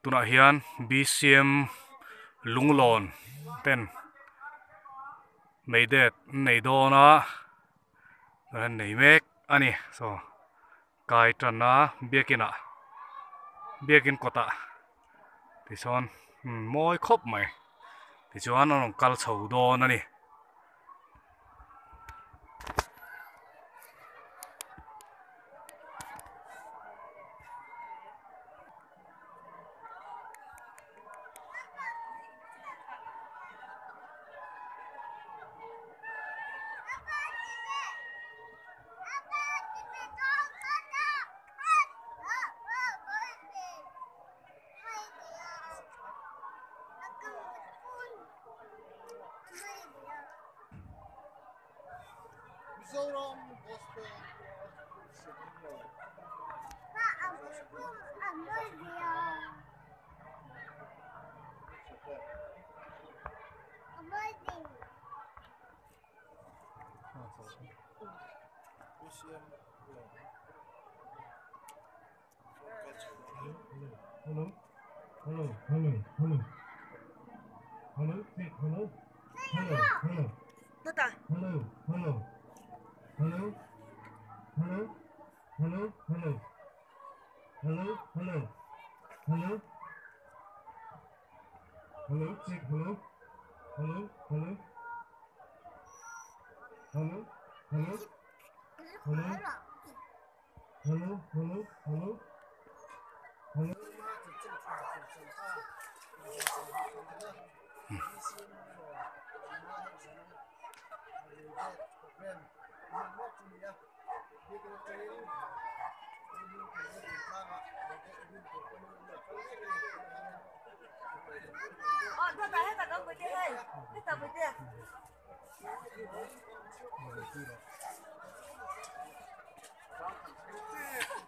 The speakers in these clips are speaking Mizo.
Tunah hian BCM lunglawn ten mei det an nei dawn a an nei mek a ni saw kai tan a biakin ah biakin kawt ah tichuan mawi khawp mai tichuan an rawn kal chho dawn a ni.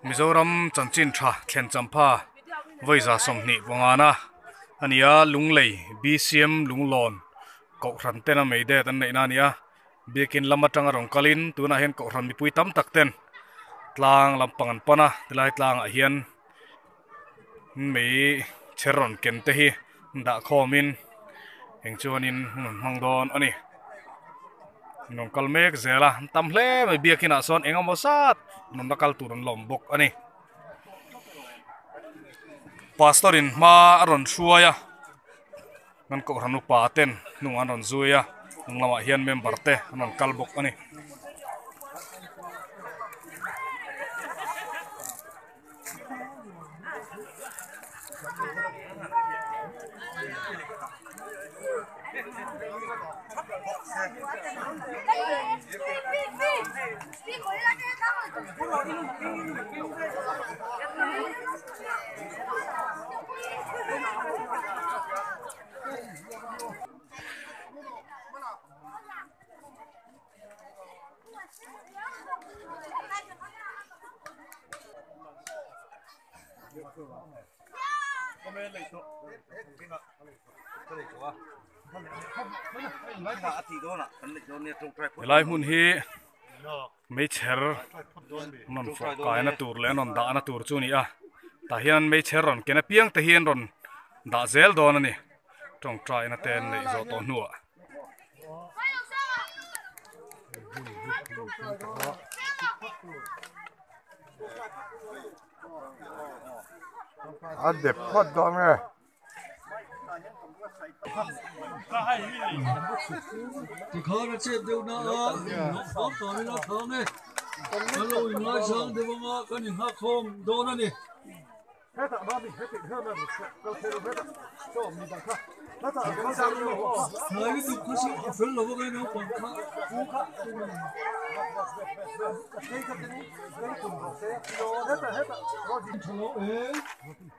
Mizoram chanchin tha thlen champha vawiza sawmhnih pangana a ni a Lunglei BCM Lunglawn Kohhran ten a mei det an neihna a ni a biakin lam atanga rawn kalin tunah hian kohhran mipui tam tak ten tlang lampang an pan a tilai tlangah hian mei chher rawn ken te hi dah khawmin eng chuanin hun an hmang dawn a ni rawn kal mek zel a an tam hle mai biakin ah sawn eng emaw zat rawn la kal tur an la awm bawk a ni pastor in hma a rawn hruai a kan kohhran upa ten hnung an rawn zui a hnung lamah hian member te an rawn kal bawk a ni. Helai hmun hi meichher rawn fawh kaina tur leh an rawn dahna tur chu a ni a tah hian meichher rawn ken apiang te hi an rawn dah zel dawn a ni tawngtaina te an neih zawh tawh hnuah. A dep phawt dawn nge. Tikhan a chet deuh na a, inhlawh fam fam ila thang e. Kan lo inngaisang deuh anga kan inghakkhawm dawn a ni. Hnai lutuk kha chu a fel lo vang e naupang kha. Tha lo e,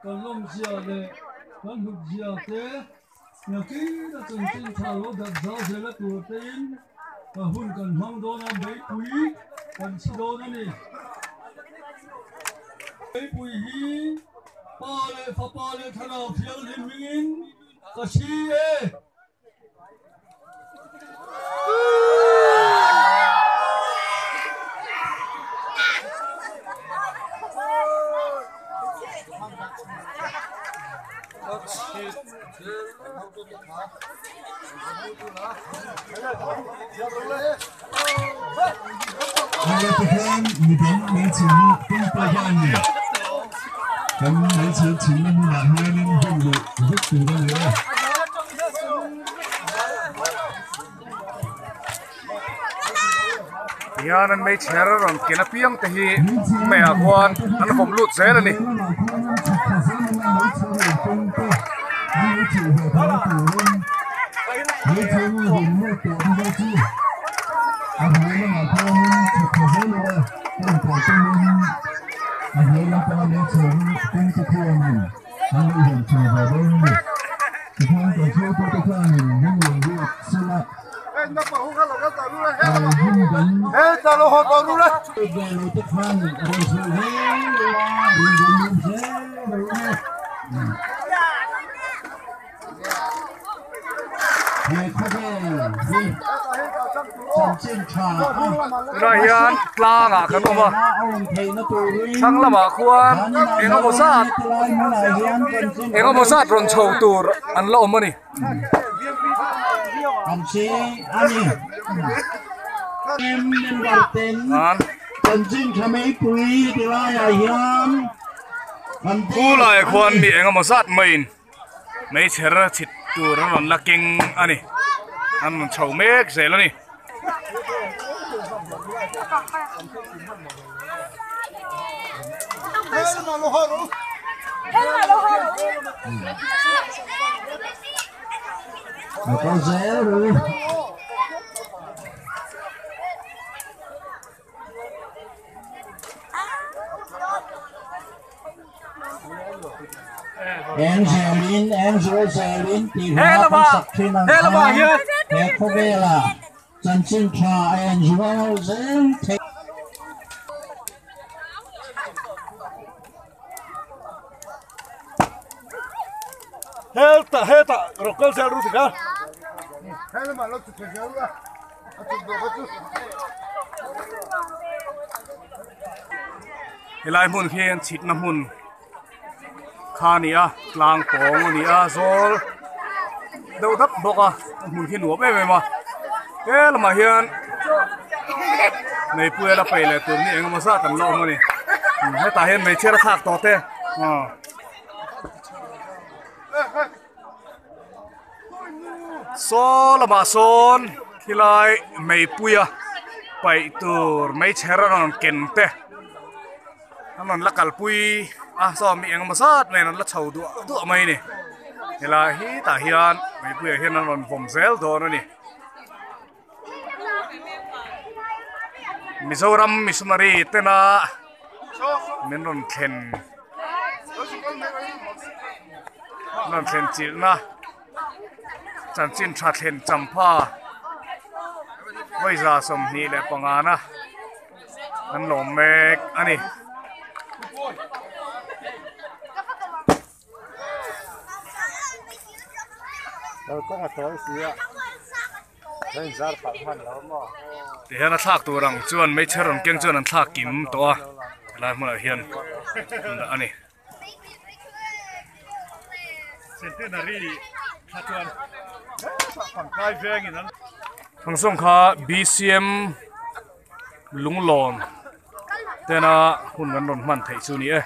kan lawmzia leh kan hlutzia te nakin a chanchin tha lo dat zau zel a tur tein ka hun kan hmang dawn a, meipui kan chhi dawn a ni. Meipui hi Pa leh Fapa leh Thlarau Thianghlim hmingin ka chhi e. Tihian an meichher rawn ken apiang te hi meiah khuan an vawm lut zel a ni. Tunah hian tlangah kan awm a thlang lamah khuan eng emaw zat eng emaw zat rawn chho tur an la awm a ni. Khulaiah khuan mi eng emaw zat maiin Meichher chhit tur an rawn la keng a ni an rawn chho mek zel a ni. Eng zelin eng zual zelin tih hla kan sak thin ang khan he khawvela chanchin tha a en zual zel theih. Heta heta rokal zel ru tika. Helma lo chu zel la. Helai hmun hian chhitna hmun kha a ni a tlang pawng a ni a zawl deuh dap bawk a a hmun hi nuam em em a he lamah hian meipui a la peih leh tur ni eng emaw zat an la awm a ni hetah hian hmeichhia la thlak tawh te aw. Saw lamah sawn khilai meipuia paih tur meichher a rawn ken te an rawn la kalpui a saw mi engemaw zat nen an la chho duah duah mai a ni helai hi tah hian meipuiah hian an rawn vawm zel dawn a ni. Mizoram missionary tena min rawn thlen min rawn thlen chilhna chanchin tha thlen champha vawiza 25 na an lawm mek a ni. Tihian a thlak tur ang chuan meichher rawn keng chuan an thlak kim tawh a helai hmunah hian an dah a ni. Thangzawng kha BCM Lunglawn tena hun an rawn hman theih chu a ni e.